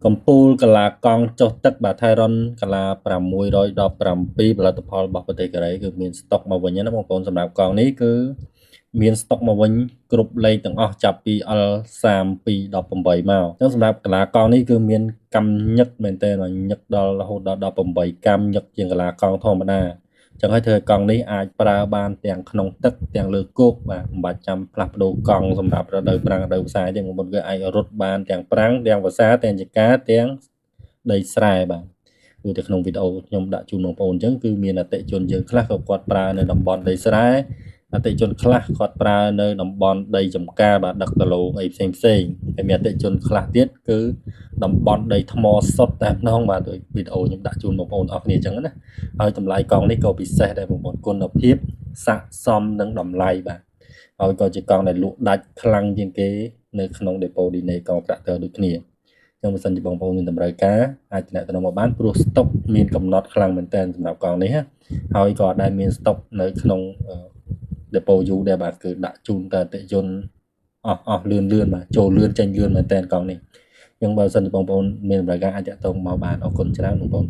កំពូលកាឡាកង់ចុះទឹកបាទថៃរ៉ុនកាឡា617ផលិតផលរបស់ប្រទេសកូរ៉េគឺមានស្តុកមកវិញណាបងប្អូនសម្រាប់កង់នេះគឺមានស្តុកមកវិញគ្រប់លេខទាំងអស់ចាប់ពី L3218 មកអញ្ចឹងសម្រាប់កាឡាកង់នេះគឺមានកម្មញឹកមែនតើញឹកដល់រហូតដល់18កម្មញឹកជាងកាឡាកង់ធម្មតាចឹងហើយធ្វើឲ្យកង់នេះអាចប្រើបានទាំងក្នុងទឹកទាំងលើគោកបាទមិនបាច់ចាំផ្លាស់ប្ដូរកង់សម្រាប់រដូវប្រាំងរដូវវស្សាទេបងប្អូនគឺអាចរត់បានទាំងប្រាំងទាំងវស្សាទាំងចការទាំងដីស្រែបាទគឺតែក្នុងវីដេអូខ្ញុំដាក់ជូនបងប្អូនអញ្ចឹងគឺមានអតិជនយើងខ្លះក៏គាត់ប្រើនៅតំបន់ដីស្រែអតិជនខ្លះគាត់ប្រើនៅតំបន់ដីចំការបាទដឹកដឡូងអីផ្សេងផ្សេងហើយមានអតិជនខ្លះទៀតគឺតំបន់ដីថ្មសុទ្ធតែម្ដងបាទដូចវីដេអូខ្ញុំដាក់ជូនបងប្អូនអស់គ្នាអញ្ចឹងណាហើយតម្លៃកង់នេះក៏ពិសេសដែរបងប្អូនគុណភាពស័ក្តិសមនឹងតម្លៃបាទហើយក៏ជាកង់ដែលលក់ដាច់ខ្លាំងជាងគេនៅក្នុង Depo Dine កង់ត្រាក់ទ័រដូចគ្នាចឹងបើសិនជាបងប្អូនមានតម្រូវការអាចទំនាក់ទំនងមកបានព្រោះស្តុកមានកំណត់ខ្លាំងមែនទែនសម្រាប់កង់នេះហើយក៏អត់ដែលមានស្តុកនៅក្នុង Depo យូរដែរបាទគឺដាក់ជូនតែអតិជនអស់អស់លឿនលឿនបាទចូលលឿនចេញលឿនមែនទែនកង់នេះចឹងបើសិនជាបងប្អូនមានតម្រូវការអាចតាក់ទងមកបានអរគុណច្រើនបងប្អូន។